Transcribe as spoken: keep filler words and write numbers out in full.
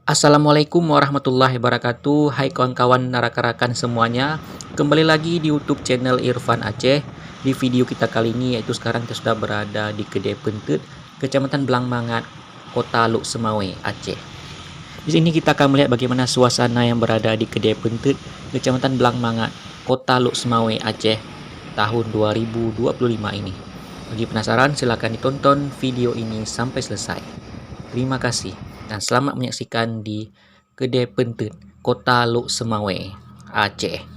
Assalamualaikum warahmatullahi wabarakatuh. Hai kawan-kawan, rakan-rakan semuanya, kembali lagi di YouTube channel Irfan Aceh. Di video kita kali ini, yaitu sekarang kita sudah berada di Kedai Peunteut, Kecamatan Blang Mangat, Kota Lhokseumawe, Aceh. Di sini kita akan melihat bagaimana suasana yang berada di Kedai Peunteut, Kecamatan Blang Mangat, Kota Lhokseumawe, Aceh, tahun dua ribu dua puluh lima ini. Bagi penasaran, silakan ditonton video ini sampai selesai. Terima kasih dan selamat menyaksikan di Kedai Peunteut, Kota Lhokseumawe, Aceh.